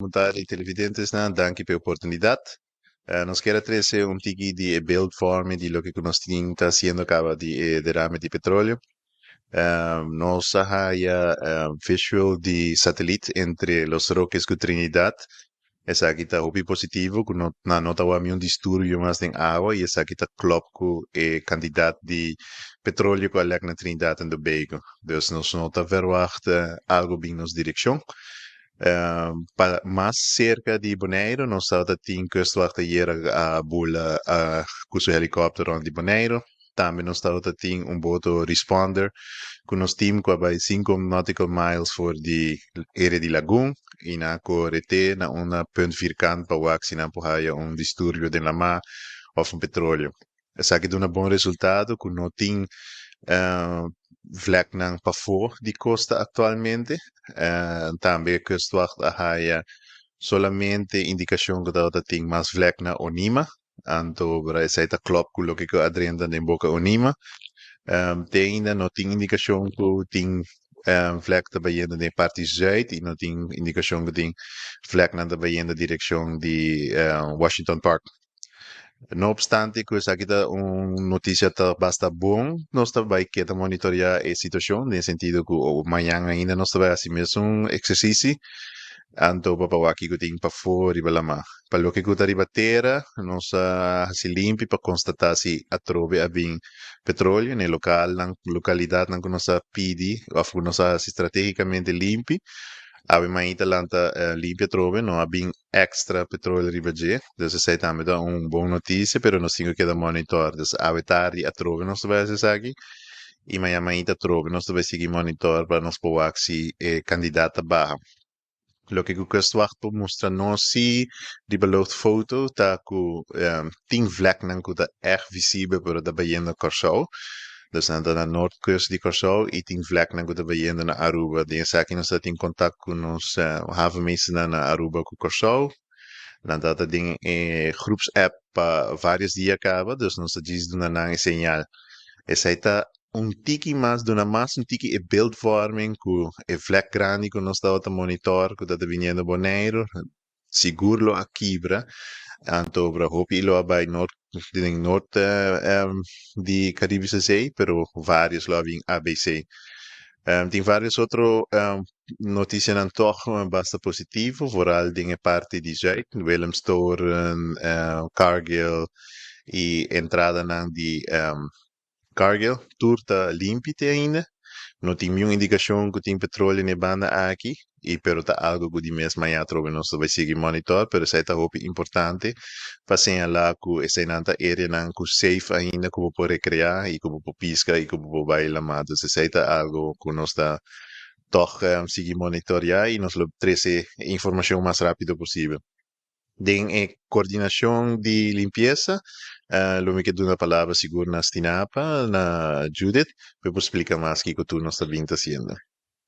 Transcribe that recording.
Bon tardi, televidentenan. Danki pa e oportunidat. Nos ke trese un tiki di beeldvorming di loke nos tin ta hasiendo kaba di derame di petroleo. Nos a haya visual di satelite entre Los Roques ku Trinidad. Esaki ta hopi positivo, ku no, no ta un disturbio mas den awa i esaki ta klòp ku e kantidat di petroleo ku a lek na Trinidad en Tobago. Dus nos no ta verwacht algu bin nos direkshon. Pa mas serka di Boneiru, nos tabatin kustwacht ayera a bula ku su helikòpter rònt di Boneiru. Tambe nos tabatin un boto responder ku nos team ku a bai 5 nautical miles for di area di Lagun i nan a kore te na un punt vierkant pa wak si nan por haya un disturbio den lamá òf un petroleo. Esaki a duna bon resultado ku no tin vleknan pafó di kosta aktualmente. Tambe kustwacht a haya solamente indikashon ku tabatin mas vlek na Onima. Anto esei ta klòp ku loke ku a drenta den Boka Onima. Te ainda no tin indikashon ku tin vlek ta bayendo den parti zuid i no tin indikashon ku tin vleknan ta bayendo direkshon di Washington Park. No obstante ku esaki ta un notisia ta basta bon, nos ta bai keda monitoreá e situashon den sentido ku mañan ainda nos ta bai hasi mesun eksersisio anto pa wak kiko tin pafó riba lamá. Pa loke ku ta riba tera, nos a hasi limpi pa konstatá si atrobe a bin petroleo na e lokalnan lokalidatnan ku nos a pidi òf ku nos a hasi stratégikamente limpi. Awe mainta lanta limpi atrobe, no a bin extra petroleo riba dje. Dus esei tambe ta un bon notisia, pero nos tin ku keda monitor. Dus awe tardi atrobe nos ta bai hasi esaki i mañan mainta atrobe nos ta bai sigui monitor pa nos por wak si e kantidat ta baha. Loke ku kustwacht por mustra nos si riba luchtfoto ta ku tin vleknan ku ta ègt visibel pero ta bayendo Kòrsou. Dus nan ta na noordkust di Kòrsou i tin vleknan ku ta bayendo na Aruba. Den esaki nos ta tin kontak ku nos havenmeesternan na Aruba ku Kòrsou. Nan ta den e groepsapp pa varios dia kaba, dus nos ta djis duna nan e señal. Esei ta un tiki mas, duna mas un tiki e beeldvorming ku e vlek grandi ku nos tabata monitor ku ta biniendo Boneiru. Sigur lo a kibra, anto hopi lo a bai noord, den noord di Karibische Zee, pero varios lo a bin ABC. Tin varios otro notisianan tòg basta positivo, vooral den e parti di zuid, Willemstoren, Cargill i entradanan di Cargill, tur ta limpi te ainda. No tin niun indikashon ku tin petroleo na e banda aki, i pero ta algu ku di mes mañana atrobe nos ta bai sigui monitor, pero esei ta hopi importante pa señalá ku eseinan ta areanan ku safe ainda ku bo por rekreá i ku bo por piska i ku bo por bai lamá. Dus esei ta algu ku nos ta tòg sigui monitoreá i nos lo trese informashon mas rápido posibel. Den e koordinashon di limpiesa, lo mi ke duna palabra sigur na Stinapa, na Judith, pa por splika mas kiko tur nos ta bin ta hasiendo.